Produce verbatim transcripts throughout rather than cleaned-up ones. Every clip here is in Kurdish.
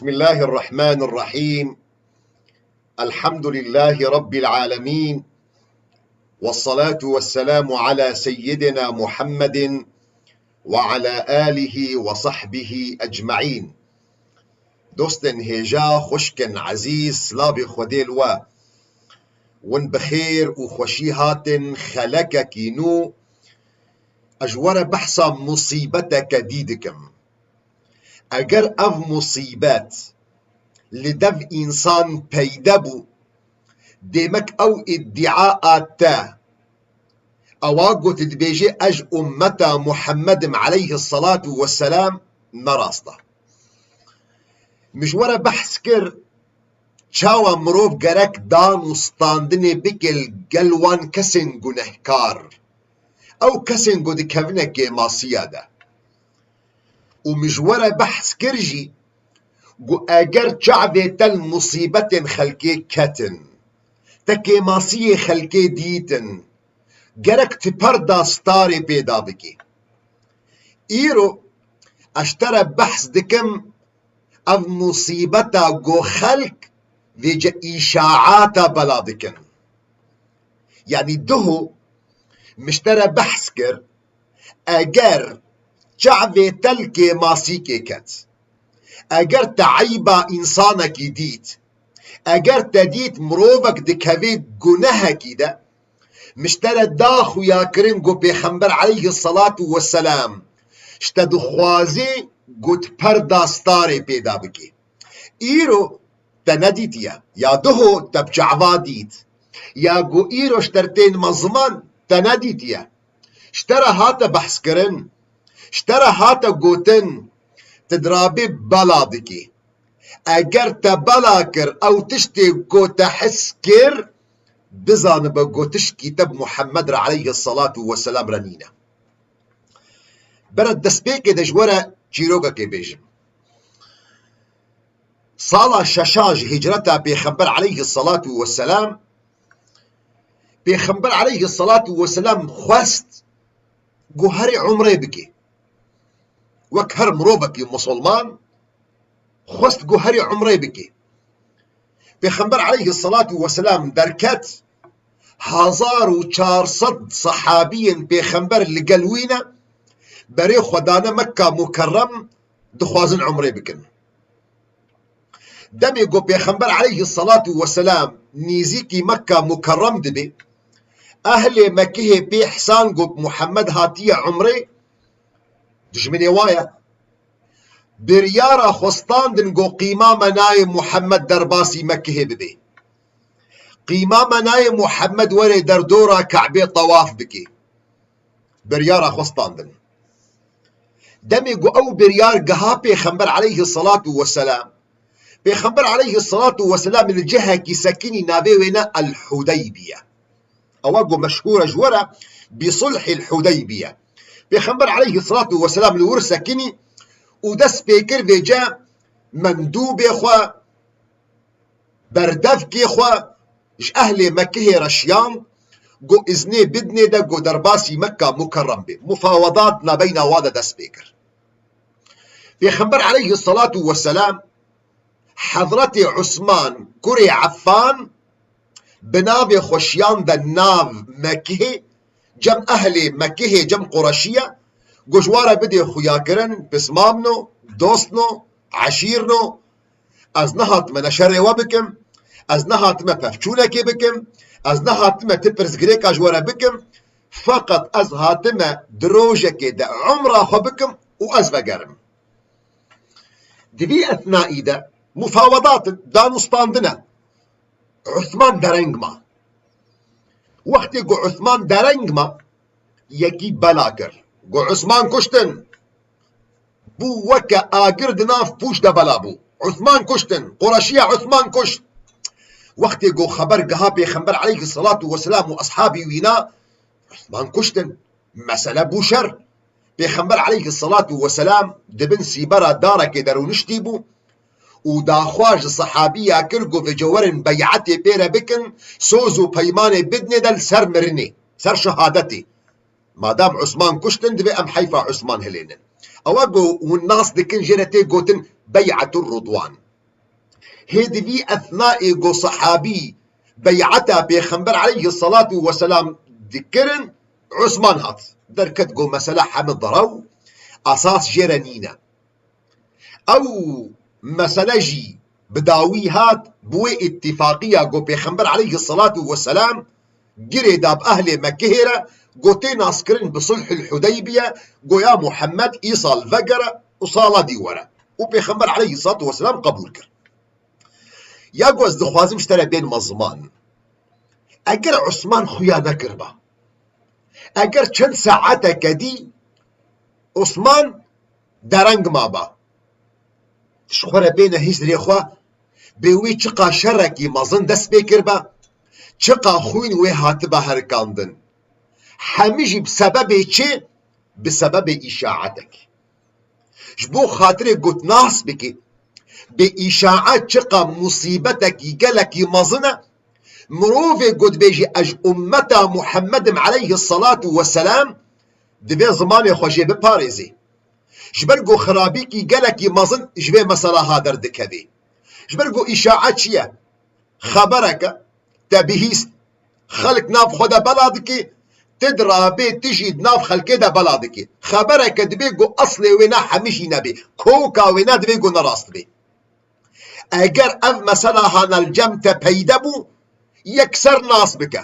بسم الله الرحمن الرحيم. الحمد لله رب العالمين. والصلاة والسلام على سيدنا محمد وعلى آله وصحبه أجمعين. Dostên hêja, xwişkên ezîz, silavê Xwedê li we. Win bi xêr û xweşî hatin xelekekî nû. Ez ji we re behsa musîbeteke dî dikim. Eger ev musîbet li dev însan peyde bû, demek ew îdîa a te, ewa ku tu dibêjê ez ji ummeta Muhammed im aleyhisselatu vesselam, ne rast e. Min ji we re behs kir, çawa mirov gerek dan û standinê bike li gel wan kesên gunehkar, ew kesên ku dikevine kêmasiya de. Û min ji we re behs kir jî, ku eger çavê te li musîbetên xelkê ketin, te kêmasiyê xelkê dîtin, gerek tu perda starê pêda bikî. Îro ez ji te re behs dikim, ev musîbeta ku xelk vêce îşaata bela dikin. Yanî duho min ji te re behs kir, eger çavê te li kêmasîkê ket, eger te eyba însanekî dît, eger te dît mirovek dikevê gunehekî de, min ji te re da xuyakirin ku Pêxember aleyhisselatu vesselam ji te dixwazê ku tu perda starê pêda bikî. Îro te nedîtiye, ya duho te bi çava dît, ya ku îro ji te re tên me ziman te nedîtiye. Ji te re hate behskirin, ji te re hate gotin, tu dirabê bela dikî. Eger te bela kir, ew tiştê ku te his kir, bizanibe ku tişkî te bi Muhammed re aleyhisselatu vesselam re nîne. Bere destpêkê de ji we re çîrokekê bêjim. Sala şeşa ji hicreta Pêxember aleyhisselatu vesselam, Pêxember aleyhisselatu vesselam xwest ku herî umrê bike. Wek her mirovekî musulman xwest ku herî umrê bike. Pêxember aleyhisselatu vesselam derket, hezar û çar sed sehabiyên Pêxember li gel wî ne, berê xwe dane Mekka Mukerrem, dixwazin umrê bikin. Demê ku Pêxember aleyhisselatu vesselam nîzîkî Mekka Mukerrem dibe, ehlê Mekkehê pê hsan ku Muhammed hatiye umrê, dijminê wa ye. Biryara xwe standin ku qîma me nayê Muhammed derbasî Mekkehê bibe. Qîma me nayê Muhammed were derdora Ke'bê tewaf bike. Biryara xwe standin. Demê ku ew biryar giha Pêxember aleyhisselatu vesselam, Pêxember aleyhisselatu vesselam li cihekî sekinî, navê wê ne El-Hudeybiye. Ewa ku meşhûr e ji we re bi Sulhil Hudeybiye. Pêxember aleyhisselatu vesselam li wir sekinî û dest pê kir vêce mendûbê xwe, berdevkê xwe ji ehlê Mekkehê re şiyand, ku iznê bidinê de ku derbasî Mekka Mukerrem bê. Mufawedat nabeyna wa de dest pê kir. Pêxember aleyhisselatu vesselam Hezretê Usman kurê Affan bi navê xwe şiyande nav Mekkehê, cem ehlê Mekkehê, cem Qureşiye, ku ji wa re bidê xuyakirin, pismamno, dostno, eşîrno, ez nehatime ne şerê we bikim, ez nehatime pevçûnekê bikim, ez nehatime ti pirsgirêka ji we re bikim, feqet ez hatime di rojekê de umra xwe bikim û ez vegerim. Di vî esnayî de mufawedat in, dan û standin e. Usman dereng ma. Wextê ku Usman dereng ma, yekî bela kir. Got, Usman kuştin. Bû weke agir di nav pûç de bela bû. Usman kuştin. Qureşiya Usman kuşt. Wextê ku xeber giha Pêxember aleyhisselatu vesselam û eshabî wîna, Usman kuştin. Mesele bû şer. Pêxember aleyhisselatu vesselam di bin sîbera darekê de rûniştî bû û daxwaz ji sehabiya kir, got, vêce werin beyetê pê re bikin, soz û peymanê bidinê de li ser mirinê, ser şehadetê. Madam Usman kuştin, divê em heyfa Usman hilênin. Ewa ku hûn nas dikin, jê re tê gotin Bey'etur Ridwan. Hê di vî ethnayê go sehabî bey'eta Pêxember aleyhisselatu vesselam dikirin, Usman hat. Derket go mesele heme derew, esas jê re nîne. Ew mesele jî bi dawî hat, bi wê îtîfaqiya go Pêxember aleyhisselatu vesselam girê da bi ehlê Mekkehê re, go tê naskirin bi Sulhul Hudeybiye, go ya Muhammed îsal vegere û sala dî were. Û Pêxember aleyhisselatu vesselam qebûl kir. Ya go ez dixwazim ji te re bênime ziman. Eger Usman xuya nekiriba, eger çend saeteke dî Usman dereng maba, ji xwe re bêne hîzrê xwe, bê wî çiqa şerekî mezin dest pê kiriba, çiqa xwîn wê hatiba herikandin. Hemî jî bi sebebê çi? Bi sebebê îşaetek. Ji bo xatirê got nas bike, bê îşaet çiqa musîbetekî gelekî mezin e, mirovê got bêjî ez ji ummeta Muhammed im aleyhisselatu vesselam, divê zimanê xwe jê biparêzê. Ji ber ku xirabîkî gelekî mezin ji vê mesela ha derdikevê. Ji ber ku îşaet çi ye? Xebereke te bihîst, xelk nav xwe de bela dike, ti dirabê, ti jî di nav xelkê de bela dike. Xebereke dibê ku eslê wê ne hemî jî nebê. Koka wê ne dibê ku ne rast bê. Eger ev mesela hana li cem te peyde bû, yekser nas bike.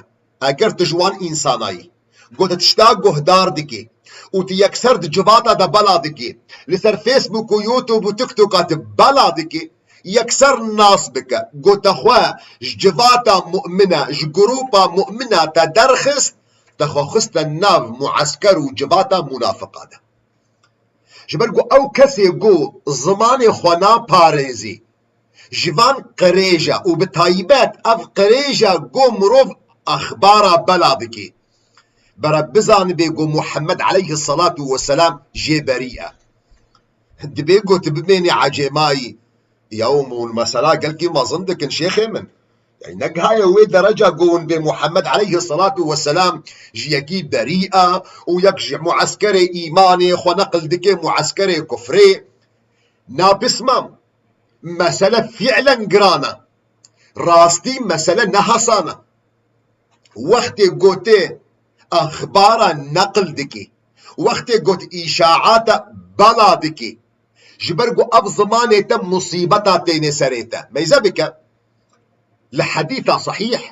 Eger tu ji wan însanayî, ku tu tişta guhdar dikî û tu yekser di civata de bela dikî, li ser Facebook û YouTube û TikToka tu bela dikî, yekser nas bike, ku te xwe ji civata mu'mine, ji grûpa mu'mine te derxist, te xwe xiste nav muesker û civata munafiqa de. Ji ber ku ew kesê ku zimanê xwe naparêzî, ji van qirêj e û bi taybet ev qirêj e ku mirov exbara bela dike. Bere bizanibê ku Muhammed aleyhisselatu vesselam jê berî e. Dibê ku tu bimênî ecêmayî, ya û hûn mesela gelkî mezin dikin şêxê min. Yani negihaye wê dereca ku hûn bê Muhammed aleyhisselatu vesselam ji yekî berî e û yek ji mueskerê îmanê xwe neqil dike mueskerê kufrê. Napismam. Mesele fiilen giran e. Rastî mesele ne hesan e. Wextê gotê exbara neqil dikî, wextê got îşaata bela dikî, ji ber ku ev zimanê te musîbeta tênê serê te. Meyze bike, li hedîta sehîh,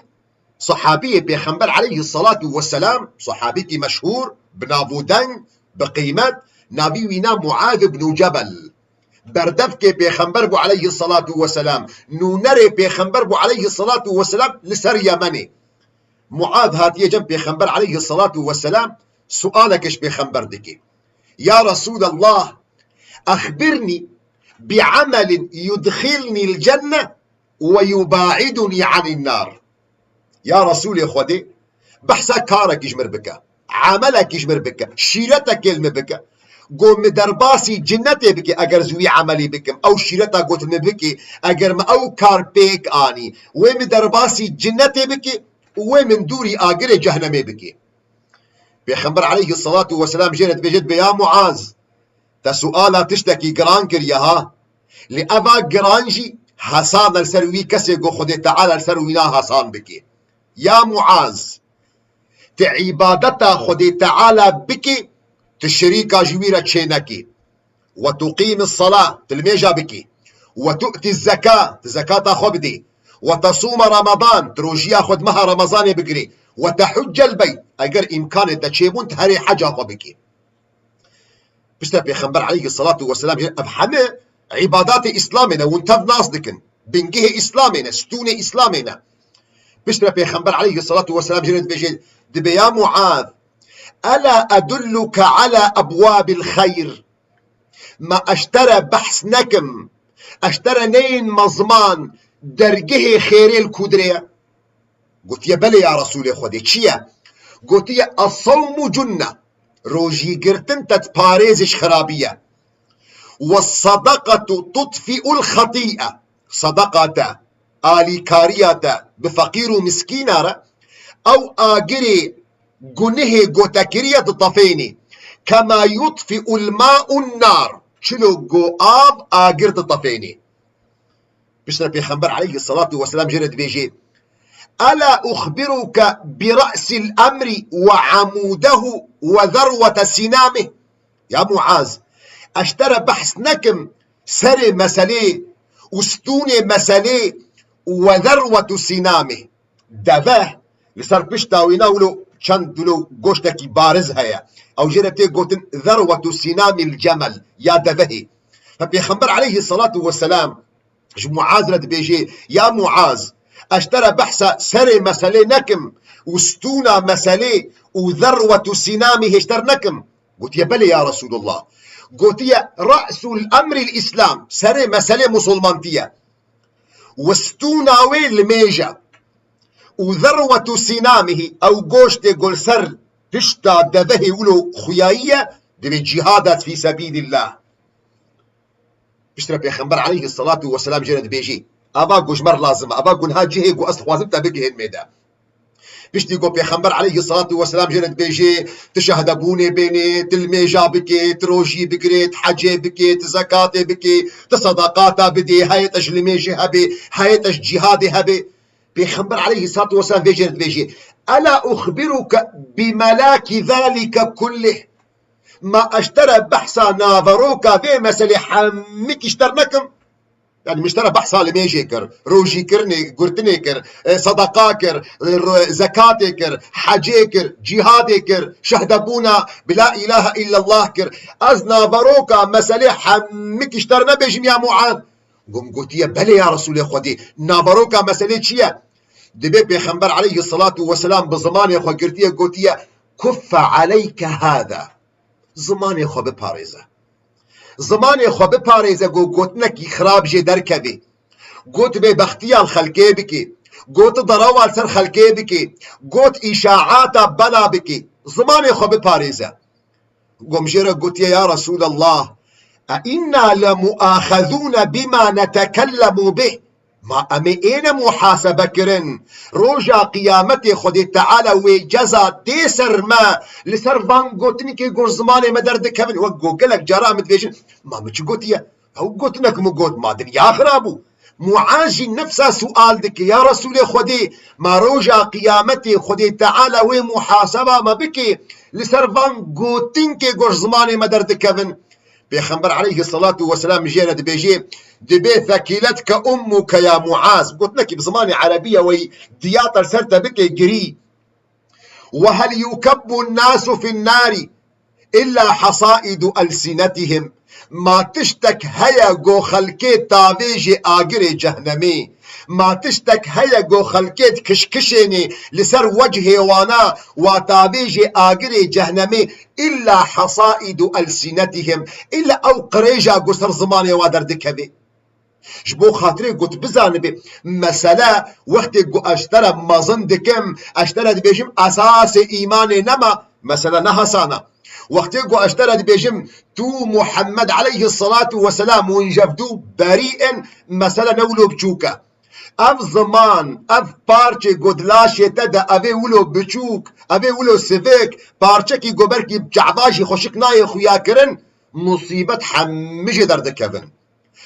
sehabiyê Pêxember aleyhisselatu vesselam, sehabîkî meşhûr, bi nav û deng, bi qîmet, navî wî na Muaz ibn Cebel. Berdevkê Pêxember bû aleyhisselatu vesselam, nûnerê Pêxember bû aleyhisselatu vesselam li ser Yemenê. Muaz hatiye cem Pêxember aleyhisselatu vesselam, sualek ji Pêxember dike. Ya Resulallah, exbirnî bi emelin yudxilnî l cenne ve yubaidunî anîn nar. Ya Resûlê Xwedê, behsa karekî ji mir bike, emelekî ji mir bike, şîretekê li min bike. Got min derbasî cinnetê bike, eger ez wî emelî bikim, ew şîreta got min bike, eger min ew kar pêk anî, wê min derbasî cinnetê bike û wê min dûrî agirê cehnemê bike. Pêxember aleyhisselatu vesselam jê re dibêje, dibê, ya Muaz, te suala tiştekî giran kiriye ha. Lê eva giran jî hesan e li ser wî kesê ku Xwedê Teala li ser wîna hesan bike. Ya Muaz, tu îbadeta Xwedê Teala bike, tu şirîka ji wî re çênekî. Ve tuqîmis sela, tu limêja bikî. Ve tu'tiz zeka, tu zekata xwe bidî. Ve tesûme Ramadan, tu rojiya xwe di meha Remezanê bigirî. Ve tehuccel beyt, eger îmkanê te çêbûn, tu herê heca xwe bikî. Piştre Pêxember aleyhisselatu vesselam jê, ev heme îbadatê Îslamê ne, hûn tev nas dikin. Bingehê Îslamê ne, stûnê Îslamê ne. Piştre Pêxember aleyhisselatu vesselam jê re dibêje, dibê ya Muaz, ela edulluke ala ebwabil xeyr. Ma ez ji te re behs nekim, ez ji te re neyên me ziman dergehê xêrê li ku dirê ye? Gotiye, belê ya Resûlê Xwedê, çi ye? Gotiye, es-sewmu cunne, rojî girtin te diparêze ji xirabî ye. Wes-sedeqetu tutfi'ul xetî'e, sedeqa te, alîkariya te bi feqîr û miskîna re, ew agirê gunihê ku te kiriye ditefênê. Kema yutfi'ul ma'un nar, çilo ku av agir ditefênê. Piştre Pêxember aleyhissalatu vesselam jê re dibêjê: "Ela uxbiruke bi re'sil emri ve amudehu ve zerwete sinamih?" Ya Muaz, ez ji te re behs nekim serê meselê û stûnê meselê û ve zerwetu sinamih. Deve li ser pişta wî ne wilo çend wilo goştekî bariz heye. Ew jê re tê gotin zerwetu sinamil cemel ya devehê. Fe Pêxember aleyhissalatu vesselam ji Muaz re dibêjê: "Ya Muaz, ez ji te re behsa serê meselê nekim û stûna meselê û zerwetu sinamî hêşter nekim?" Gotiye: "Belê ya Resulullah." Gotiye: "Re'sul emril Îslam, serê meselê musulmantî ye. Û stûna wê limêj e. Û zerwetu sinamihî, ew goştê ku li ser pişta devehê wilo xuyayî ye, divê cîhad e fî sebîlillah." Piştre Pêxember aleyhissalatu vesselam jê re dibêjê: "Ava ku ji me re lazim e, ava ku niha cihê ku ez dixwazim te bigihên mêde." Piştî ku Pêxember aleyhissalatu vesselam jê re dibêjê: "Tu şehdebûnê bênê, tu limêja bikê, tu rojî bigirê, tu hecê bikê, tu zekatê bikê, tu sedaqata bidê, heyê te ji limêjê hebe, heyê te ji cîhadê hebe." Pêxember aleyhissalatu vesselam vê jê re dibêjê: "Ela uxbiruke bi melaki zalike kullih?" Ma ez ji te re behsa naveroka vê meselê hemikî ji te re nekim? Yani min ji te re behsa limêjê kir, rojîkirinê, girtinê kir, e, sedeqa kir, e, ro-, zekatê kir, hecê kir, cîhadê kir, şehdebûna bi la ilahe illallah kir. Ez naveroka meselê hemikî ji te re nebêjim ya Muaz? Gom gotiye: "Belê ya Resulê Xwedê, naveroka meselê çi ye?" Dibê Pêxember aleyhissalatu vesselam bi zimanê xwe girtiye, gotiye: "Kuffe aleyke hada." Zimanê xwe biparêze. Zimanê xwe biparêze, go gotinekî xirab jê derkevê. Got bêbextiya li xelkê bikê. Got derewa li ser xelkê bikê. Got îşaata bela bikê. Zimanê xwe biparêze. Gom jê re gotiye: "Ya Resulallah, e inna le muaxezûne bima netekellemu bih?" Ma em ê êne muhasebe kirin. Roja qiyametê Xwedê Teala wê ceza dê ser me, li ser van gotinikê ku ji zimanê me derdikevin. Wek ku gelek cara em dibêjin: "Ma min çi gotiye? Ew gotinek min got, ma dinya xirab bû." Muaz jî nefsa sual dike: "Ya Resulê Xwedê, ma roja qiyametê Xwedê Teala wê muhaseba me bike li ser van gotinkê ku ji zimanê me derdikevin?" Pêxember aleyhissalatu vesselam jê re dibêjê: "Dibê thekîletke ummuke ya Muaz." Gotinekî bi zimanê erebî ye, wey diyata li ser te bike girî. "Ve hel yukebbu nasu fin nari illa hasaidu elsinetihim." Ma tiştek heye go xelkê tavêjê agirê cehnemê? Ma tiştek heye go xelkê dikişkişênê li ser wecihê wana wa tavêjê agirê cehnemê, illa hasaidu elsinetihim, illa ew qirêja ku ser zimanê wa derdikeve. Ji bo xatirê ku tu bizanibe, mesele wextê ku ez ji te re mezin dikim, ez ji te re dibêjim esasê îmanê nema, mesele ne hesana. Wextê ku ez ji te re dibêjim tu Muhammed aleyhissalatu vesselam hûn ji hev du berî in, mesele ne wilo biçûk e. Ev ziman, ev parçê ku di laşê te de, ev ê wilo biçûk, ev ê wilo sivik, parçekî ku belkî çava jî xweşik nayê xuya kirin, musîbet hemî jê derdikevin.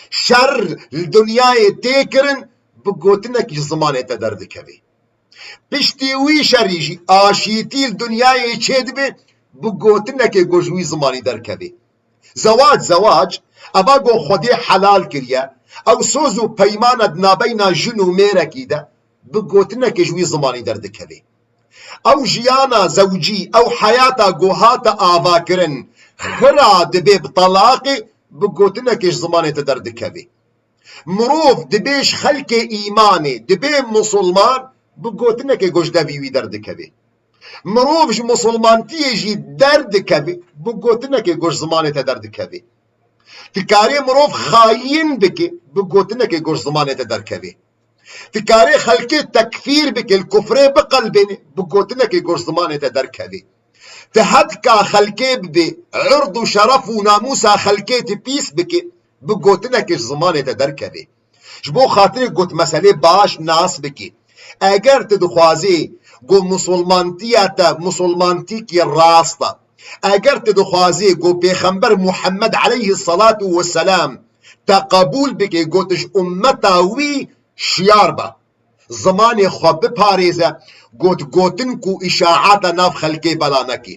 Şer li dinyayê tê kirin, bi gotinekî ji zimanê te derdikeve. Piştî wî şerî jî aşîtî li dinyayê çêdibe, bi gotinekê ku ji wî zimanî derkeve. Zewac, zewac, eva ku Xwedê helal kiriye, ew soz û peymana di navbeyna jin û mêrekî de, bi gotinekê ji wî zimanî derdikeve. Ew jiyana zewcî, ew heyata ku hate avakirin, xira dibe bi telaqê, bi gotinekê ji zimanê te derdikeve. Mirov dibê ji xelkê îmanê, dibê misilman, bi gotinekê ku ji devî wî derdikeve. Mirov ji misilmantiyê jî derdikeve, bi gotinekê ku ji zimanê te derdikeve. Dikarê mirov xayîn bike, bi gotinekê ku ji zimanê te derkeve. Dikarê xelkê tekfîr bike, li kufrê biqelbêne, bi gotinekê ku ji zimanê te derkeve. Ti hetka xelkê bibê, ird û şeref û namûsa xelkê ti pîs bike, bi gotinekê ji zimanê te derkeve. Ji bo xatirê ku tu meselê baş nas bikî. Eger tu dixwazî ku musulmantiya te musulmantîkî rast e, eger tu dixwazî ku Pêxember Muhammed aleyhissalatu vesselam te qebûl bike, got ji ummeta wî şiyar be. Zimanê xwe biparêze, got gotin ku îşaata nav xelkê bela neke.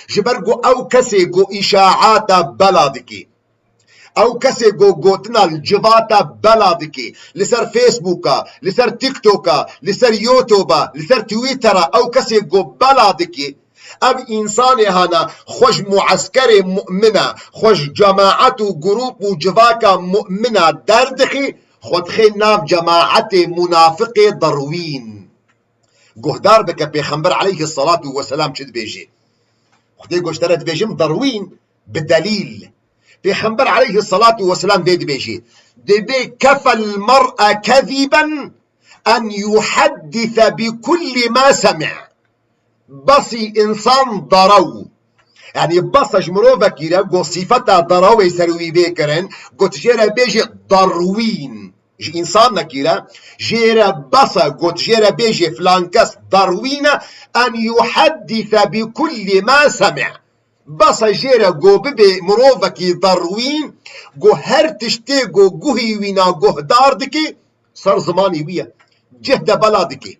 Ji ber ku ew kesê ku îşaata bela dike, ew kesê ku gotina li civata bela dike, li ser Facebooka, li ser TikToka, li ser YouTube'a, li ser Twittera, ew kesê ku bela dike, ev însanê hana xwe ji mueskerê mu'mina, xwe ji cemaet û grûp û civaka mu'mina derdixî, xwe dixê nav cemaetê munafiqê derwîn. Guhdar bike Pêxember aleyhisselatu vesselam çi dibêjê. Xwedê goştere dibêjim derwîn bi delîl. Pêxember aleyhisselatu vesselam vê dibêjê. Dibê kefel mer'a keziben en yuhaddise bi kulli ma semi'a. Besî însan derew. Yanî besa ji mirovekî re got sîfeta derewê ser wî bê kirin, got jê re bêjê derwîn. Ji însanekî re jê re besa got jê re bêjê filan kes derwîn e, en yuhaddise bi kulli ma semi'a. Besa jê re got bibê mirovekî derwîn, got her tiştê got guhî wîna guhdar dike, ser zimanê wî ye. Cih de bela dike.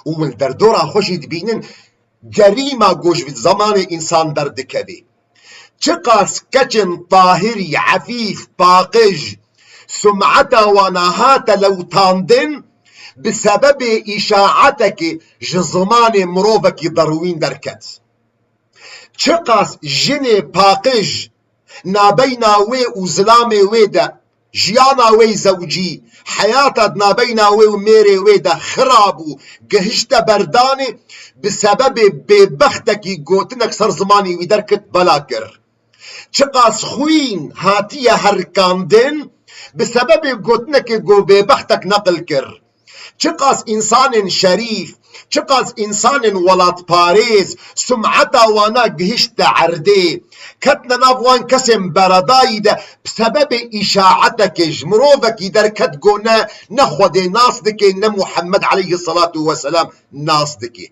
Û min derdora xwe jî dibînin, cerîma ku ji zimanê însan derdikeve. Çiqas keçên tahirî, efîf, paqij, sumeta wana hate lewtandin, bi sebebê îşaatekê ji zimanê mirovekî derwîn derket. Çiqas jinê paqij nabeyna wê û zilamê wê de, jiyana wê zewcî, heyata di nabeyna wê û mêrê wê de xirab û gihişte berdanê, bi sebebê bêbextekî gotinek ser zimanê wî derket, bela kir. Çiqas xwîn hatiye herikandin, bi sebebê gotinekê ku bêbextek neqil kir. Çiqas însanên şerîf, çiqas însanên welatparêz, sumeta wana gihişte erdê, ketine nav wan kesên beredayî de, bi sebebê îşaatekê ji mirovekî derket ku ne, ne Xwedê nas dike, ne Muhammed aleyhisselatu vesselam nas dike.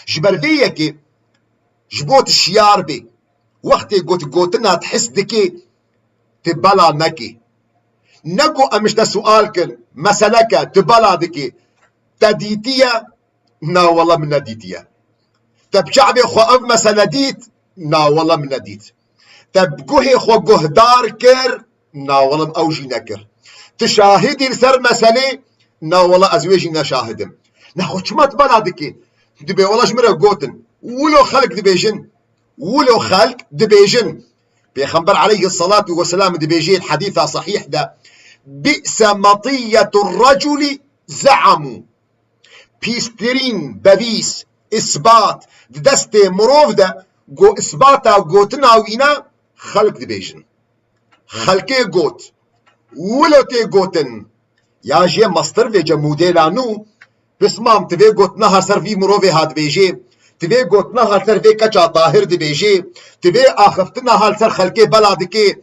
Ji ber vê yekê ji bo tu şiyar bê, wextê got gotina tu his dikê, tu bela nekê. Ne ku em ji te sual kin, meseleke, tu bela dikê. Te dîtiye? Na wele min nedîtiye. Te bi çavê xwe ev mesele dît? Na wele min nedît. Te bi guhê xwe guhdar kir? Na wele min ew jî nekir. Tu şahidî li ser meselê? Na wele ez wê jî ne şahid im. Nexwe çima tu bela dikî? Dibê wele ji min re gotin. Wilo xelk dibêjin. Wilo xelk dibêjin. Pêxember aleyhisselatu vesselam dibêjê di hedîsa sahîh de, bi'se matiyetur reculi ze'amu. Pîstirîn bevîs, îsbat di destê mirov de, ku îsbata gotina wî ne, xelk dibêjin. Xelkê got, wilo tê gotin, ya jê mestir vêce modêla nû, pismam, tu vê gotina ha ser vî mirovê ha dibêjê, tu vê gotina ha ser vê keça tahir dibêjê, tu vê axiftina ha li ser xelkê bela dikê,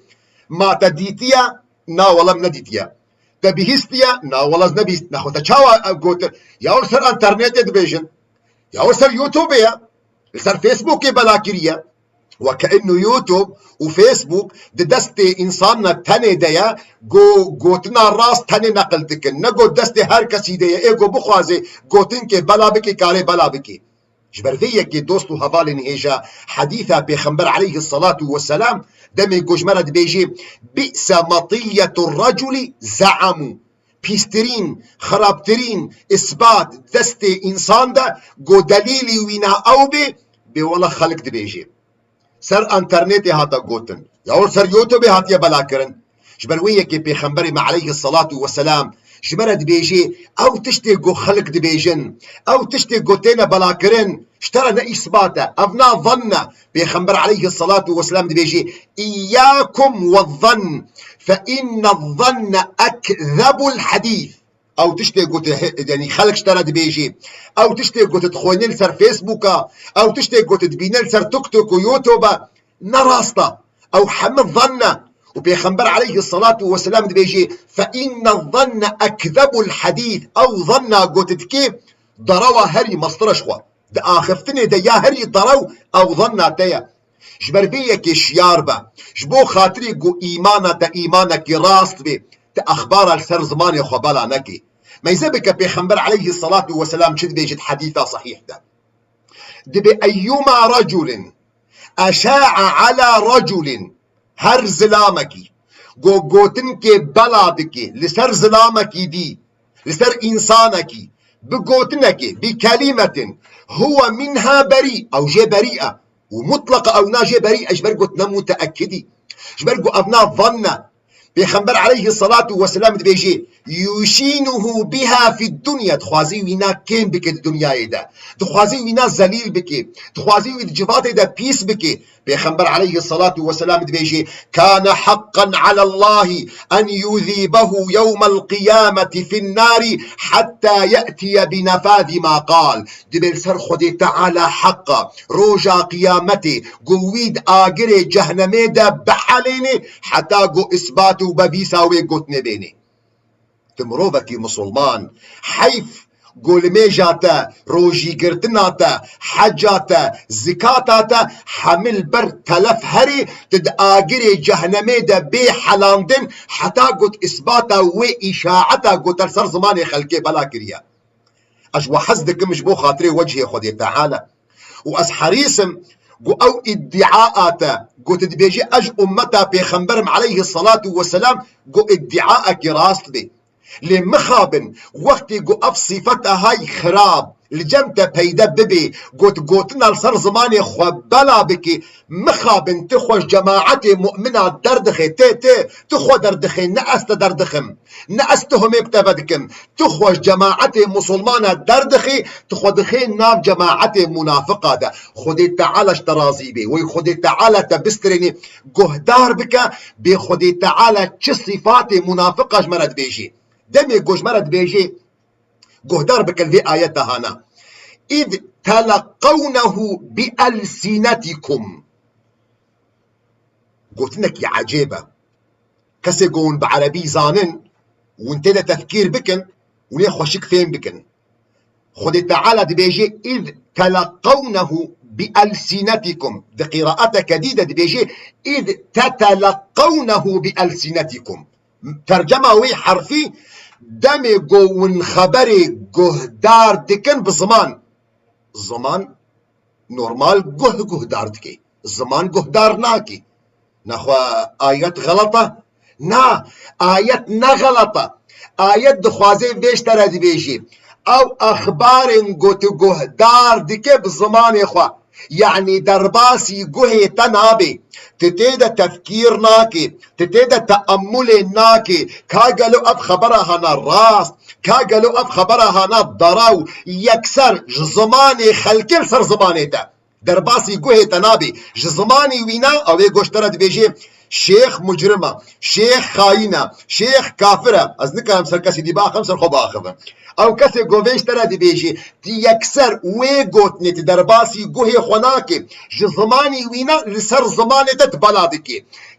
ma te dîtiye? Na wele min nedîtiye. Te bihîstiye? Na wele ez nebîst. Nexwe te çawa ev gotin? Ya li ser enternetê dibêjin. Ya li ser YouTubeê ye. Li ser Facebookê bela kiriye. Weke inu YouTube û Facebook di destê însanna tenê de ye, go gotina rast tenê neqil dikin. Ne go destê her kesî de ye. Ê go bixwaze gotinkê bela bikê, karê bela bikê. Ji ber vê yekê dost û hevalên hêja hedîsa Pêxember aleyhisselatu vesselam demê ku ji me re dibêjê, bi'se matiyetur reculi ze'amu. Pîstirîn, xirabtirîn îsbat destê însan de, ku delîlî wîna ew bê, bê wele xelk dibêjê. Ser enternetê hate gotin. Ya wê ser YouTubeê hatiye belakirin. Ji ber wê yekê Pêxemberê me aleyhisselatu vesselam ji me re dibêjê, ew tiştê ku xelk dibêjin, ew tiştê ku têne belakirin, ji te re ne îsbat e. Ev na zann e. Pêxember aleyhisselatu vesselam dibêjê, "İyyâkum ve zann, fe inne zanne ekzebul hadîs." Ew tiştê ku tu he-, yanî xelk ji te re dibêjê, ew tiştê ku tu dixwînî li ser Facebooka, ew tiştê ku tu dibînî li ser TikTok û YouTube'a, ne rast e. Ew heme zann e. Û Pêxember aleyhisselatu vesselam dibêjê, "Fe inne zanne ekzebul hadîs." Ew zanna ku tu dikê, derewa herî mestir e ji xwe. Di axiftinê de ya herî derew ew zanna te ye. Ji ber vê yekê şiyar be. Ji bo xatirê ku îmana te îmanekî rast bê, te exbara li ser zimanê xwe bela nekê. Meyze bike Pêxember aleyhî salatu weselam çi dibêje di hedîsa sehîh de. Dibê eyyuma reculin eşa'a ala reculin, her zilamekî go gotinkê bela dike li ser zilamekî dî, li ser însanekî, bi gotinekê, bi kelimetin, huwe minha berî, ew jê berî e. Û mutleq ew na jê berî e, ji ber ku ne muteekidî. Ji ber ku ev na van e. Pêxember aleyhî salatu weselam dibêje, yuşînuhu biha fid dunya, dixwazî wîna kêm bike di dinyayê de. Dixwazî wîna zelîl bike. Dixwazî wî di civatê de pîs bike. Pêxember aleyhî salatu weselam dibêje, kana haqqan ala Allahi en yuzîbehu yewmel qiyameti fin nari hatta ye'tiye bi nefâzi ma qal. Dibê li ser Xwedê Teala heq e, roja qiyametê, ku wî di agirê cehnemê de bihelênê, heta ku îsbat û bevîsa wê gotinê bênê. Tu mirovekî misilman, heyf, ku limêja te, rojîgirtina te, heca te, zikata te, hemî li ber telef herî, tu di agirê cehnemê de bê helandin, heta ku îsbata wê îşaeta ku te li ser zimanê xelkê bela kiriye. Ez we hez dikim ji bo xatirê wecihê Xwedê Teala. Û ez herîs im ku ew îddiaa te, ku tu dibêjî ez ji ummeta Pêxember im aleyhî salatu weselam, ku îddiaekî rast bê. Lê mixabin, wextê ku ev sifeta hay xirab li cem te peyde bibe, ku tu gotina li ser zimanê xwe bela bikî, mixabin tu xwe ji cemaetê mu'mina derdixê, tê, tê, tu xwe derdixê, ne ez te derdixim. Ne ez tuhumê bi te ve dikim. Tu xwe ji cemaetê musulmana derdixî, tu xwe dixê nav cemaetê munafiqa de. Xwedê Teala ji te razî bê. Wey Xwedê Teala te bistirênî, guhdar bike, bê Xwedê Teala çi sifatê munafiqa ji me re dibêjê. Demê ku ji me re dibêjê, guhdar bike li vê ayeta hana. Îd teleqewnehu bi elsinetikum. Gotinekî ecêb e. Kesê ku hûn bi erebî zanin, hûn tê de tefkîr bikin, hûn ê xweşik fêm bikin. Xwedê Teala dibêje, "Îz teleqewnehu bi elsinetikum." Di qîraeteke dî de dibêje, "Îz teteleqewnehu bi elsinetikum." Tercema wê herfî, demê ku hûn xeberê guhdar dikin bi ziman. Ziman normal guh guhdar dike. Ziman guhdar nake. Nexwe ayet xelet e? Na, ayet ne xelet e. Ayet dixwaze vê ji te re dibêjî. Ew exbarên ku tu guhdar dike bi zimanê xwe. Yanî derbasî guhê te nabe. Tu tê de tefkîr nake. Tu tê de teemulê nake. Ka gelo ev xebera hana rast. Ka gelo ev xebera hana daraw. Yekser ji zimanê xelkê li ser zimanê te. Derbasî guhê te nabê. Ji zimanî wîna ew ê goştera dibêjê, "Şêx mucrim e, şêx xayîn e, şêx kafir e." Ez nikarim ser kesî dî biaxivim, ser xwe biaxivim. Ew kesê ku vê ji te re dibêjê, ti yekser wê gotinê, ti derbasî guhê xwe nake. Ji zimanî wîna li ser zimanê te tu bela dikê.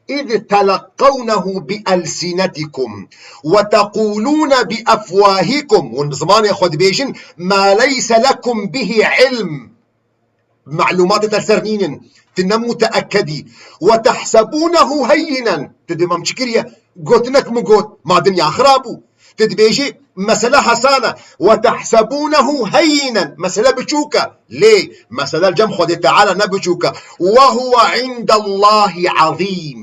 "Îz teleqewnehu bi elsinetikum ve teqûlûne bi efwahîkum." Hûn bi zimanê xwe dibêjin, "Ma leyse lekum bihi ilm." Melûmatê te li ser nînin. Tu ne muteekedî. "Ve tehsebûnehu heyyinen." Tu dê mam çi kiriye? Gotinek min got. Ma dinya xirab bû. Tu dibêjî, "Mesele hesan e." "Ve tehsebûnehu heyyinen." Mesele biçûk e. Lê mesele li cem Xwedê Teala ne biçûk e. "Ve huve indallahî azîm."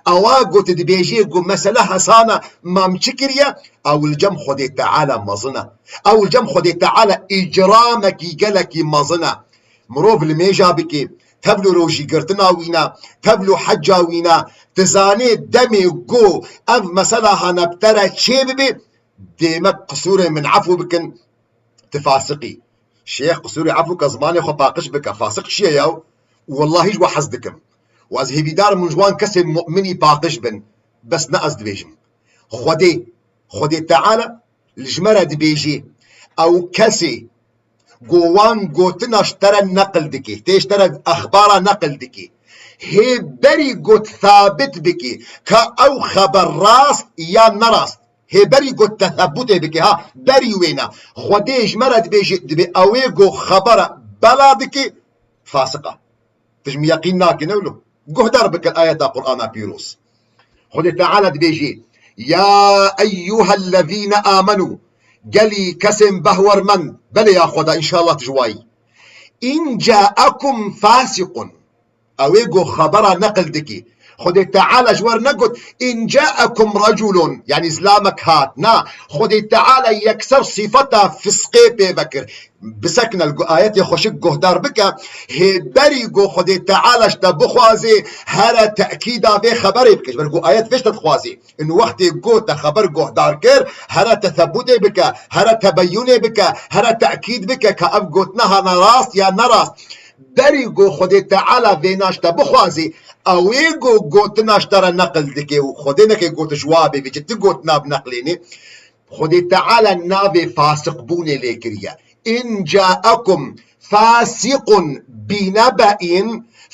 Ewa got dibêjê ku mesele hesan e, mam çi kiriye? Ew li cem Xwedê Teala mezin e. Ew li cem Xwedê Teala îcramekî gelekî mezin e. Mirov limêja bike, tevlo rojîgirtina wîna, tevlo hecca wîna, tu zanê demê ku ev mesela hana bi te re çê bibe, dêmek qisûrê min efû bikin, tu fasiqî. Şêx qisûrê efû ke zimanê xwe paqij bike, fasiq çi ye yaw? Wellahî ji we hez dikim. Û ez hêvîdar im hûn ji wan kesên mu'minî paqij bin. Bes ne ez dibêjim. Xwedê, Xwedê Teala li ji me re dibêjê, ew kesê ku wan gotina ji te re neqil dike, tê ji te re exbara neqil dike. Hê berî got sabit bike ka ew xeber rast ya nerast. Hê berî got tesebutê bike, ha, berî wêna. Xwedê ji me re dibêje, dibê ew ê ku xebera bela dike, fasiq e. Tij min yeqîn nake ne wilo. Guhdar bikin ayeta Qur'ana pîroz. Xwedê Teala dibêjê, "Ya eyyuhellezîne amenû", gelî kesên behwermend, belê ya Xweda, înşallah tu ji wayî. "In caekum fasiqun", ew ê ku xebera neqil dikî. Xwedê Teala ji wer negot, "In caekum reculun", yanî zilamek hat. Na, Xwedê Teala yekser sifeta fisqê pê vekir. Bisekine li gu-, ayetê xweşik guhdar bike, hê berî ku Xwedê Teala ji te bixwazê, here tekîda vê xeberê bike. Ji ber ku ayet vê ji te dixwazê. In wextê ku te xeber guhdar kir, here tesebutê bike, here tebeyûnê bike, here tekîd bike ka ev gotina hana rast ya ne rast. Berî ku Xwedê Teala vêna ji te bixwazê, ew ê ku gotina ji te re neqil dike û Xwedê neke gotiş wa bê, vê tu gotina bineqlênê. Xwedê Teala navê fasiqbûnê lê kiriye. "In caekum fasiqun binebe'in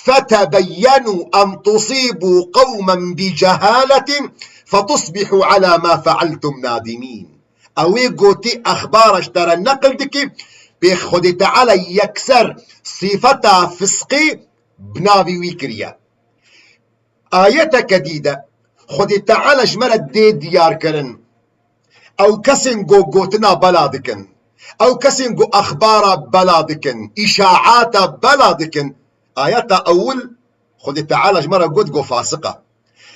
fetebeyyenu en tusîbû qewmen bicehaletin fetusbihû ala ma fealtum nadimîn." Ew ê gotî exbara ji te re neqil dikî, pê Xwedê Teala yekser sifeta fisqî bi navî wî kiriye. Ayeteke dî de Xwedê Teala ji me re dê diyar kirin. Ew kesên ku gotina bela dikin, ew kesên ku exbara bela dikin, îşaata bela dikin, ayeta ewil Xwedê Teala ji me re got ku fasiq e.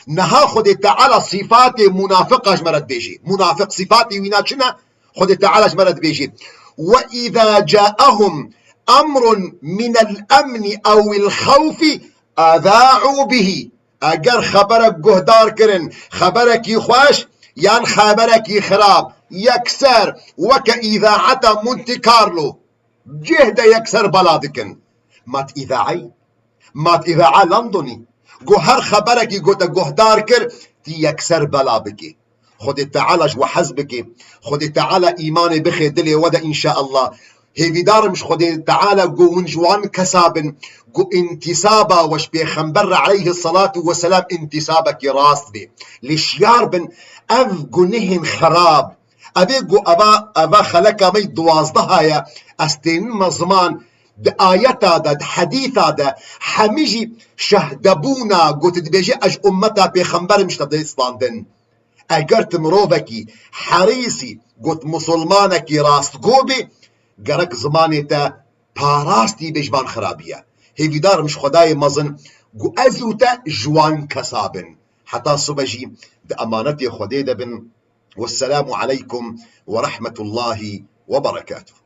Niha Xwedê Teala sîfatê munafiqa ji me re dibêjê. Munafiq sîfatê wîna çi ne? Xwedê Teala ji me re dibêjê, "Ve îza caehum emrun minel emni ewil xewfi eza'u bihî." Eger xeberek guhdar kirin, xeberekî xweş yan xeberekî xirab, yekser weke îzaeta Monte Carlo, cih de yekser bela dikin. Mat îzaeyî? Mat îzaa Londonî? Ku her xeberekî ku te guhdar kir, tî yekser bela bikî. Xwedê Teala ji we hez bike. Xwedê Teala îmanê bixe dilê we de înşaallah. Hêvîdar im ji Xwedê Teala ku hûn ji wan kesa bin ku întisaba we ji Pêxember re aleyhi salatu ve selam întisabekî rast be. Lê şiyar bin ev gunehên xerab. Ev ê ku eva, eva xeleka me yî duwazdeh ye, ez tênime ziman, di ayeta de, di hedîsa de, hemî jî şehdebûna, ku tu dibêjî, "Ez ji ummeta pêxember im", ji te dê standin. Eger tu mirovekî herîsî, ku tu musulmanekî rastgo bî, gerek zimanê te parastî bê ji van xirabiye. Hêvîdar im ji Xwedayê mezin, ku ez û te ji wan kesa bin. Heta sibe jî di emanetê Xwedê de bin. Wesselamu aleykum ve rahmetullahi ve berekatuhu.